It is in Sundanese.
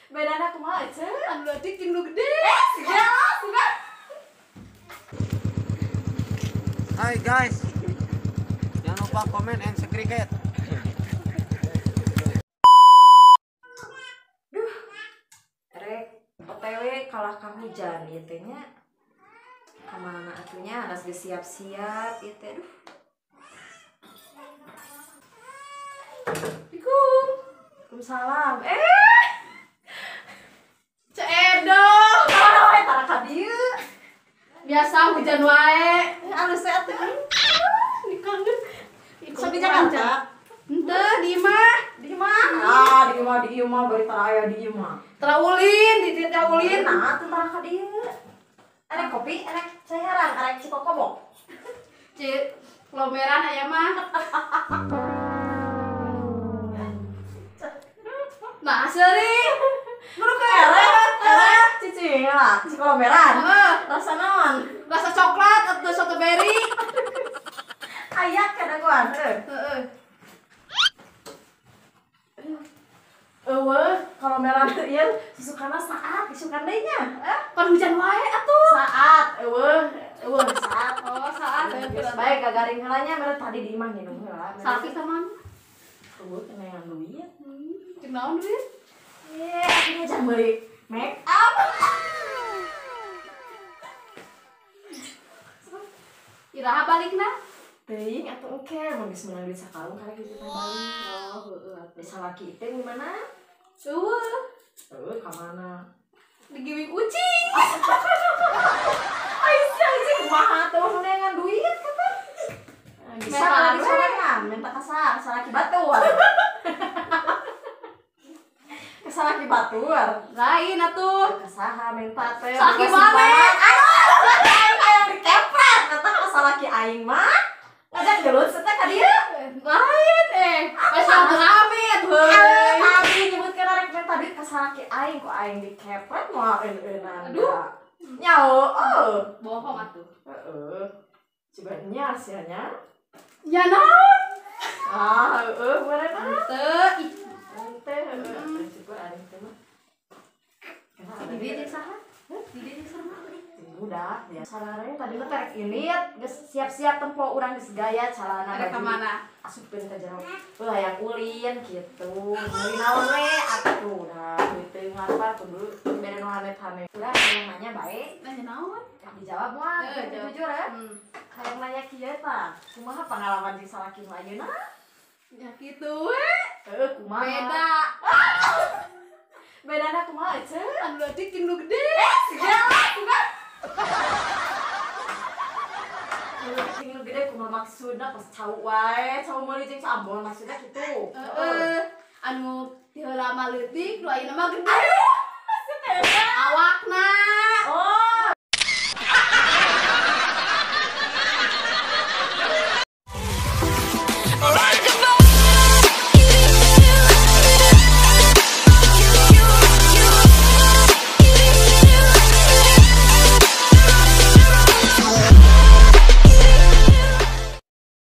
Bedana kumaha ece? Anu leutik jeung nu gede. Segala sudah. Hai guys. Jangan lupa komen and subscribe. Duh. Rek OTW kalah ka hujan ieu teh nya. Ka mana atuh nya geus siap-siap ieu teh duh. Assalamualaikum. Waalaikumsalam. Ceu Edo. Kumaha wae tara ka dieu? Biasa hujan wae. Alus atuh. Ini kangen. Sok di Jakarta. Henteu di imah. Di imah. Ah, di imah di imah bari tara aya di imah. Tara ulin, di dieu tara ulin. Nah, atuh tara ka dieu. Arek kopi, arek cairan, arek cikokobok. Cik, lomeran aya mah. Nah, seri. Meruka erek cicing lah, cikolomeran. Heeh. Rasa naon? Rasa coklat atau strawberry. Aya kadaguan, heuh. Heeh. Eueuh, kolomeran teh ieu susukana saat, isukan deui nya. Pan hujan wae atuh. Saat, eueuh, eueuh saat. Oh, saat. Geus bae gagaring heula nya, mere tadi di imah nginum heula. Salaki sama Eueuh keneangan duit. Jeung naon duit? Akhirnya jangan beli make up. Iraha balikna? Teuing atuh engke mun geus meunang duit sakalung karek kitu teh balik. Oh, heueuh atuh. Salaki teh gimana? Eueuh. Eueuh ka mana? Digiwing ucing. Ai sia ucing kumaha tuh meunangan duit kata. Bisa Menta di sorangan, minta ka salaki batur. Ka salaki batur. Lain atuh. Ka saha minta teh? Salaki maneh. Aduh, aing hayang dikepret eta ka salaki aing mah. Ngajak gelut teh ka dieu. Lain Pas rame atuh. Tadi nyebutkeun arek minta duit ka salaki aing ku aing dikepret moal eun-eunan. Aduh. Nyao, oh. Bohong atuh. Heeh. Coba nya sia nya. Ya naon? Ah, heeh, meureun ah. Teu, ih. Teu, heeh. Coba aing teh mah. Di dieu jeung saha? Di dieu jeung saha? Budak ya. Salaranya tadi mah terek ini geus siap-siap tempo urang geus gaya calana Arek ka mana? Asupkeun ka jero. Heuh hayang ulin kitu. Meuli naon we atuh. Nah, duit teu ngarpar kudu bere nu hanet-hanet. Udah hayang nanya bae. Nanya naon? Dijawab moal. Jujur ya. Hayang nanya kieu tah. Kumaha pengalaman jeung salaki nu ayeuna? Ya kitu we. Heuh, kumaha? Beda. Bedana kumaha ece? Anu leutik jeung nu gede. Segala kumaha? Jeung nu gede kumaha maksudna pas cau wae, cau meuli jeung ambon maksudna kitu. Heeh. Anu ti heula mah leutik, nu ayeuna mah gede. Aduh, tega. Awakna. Oh,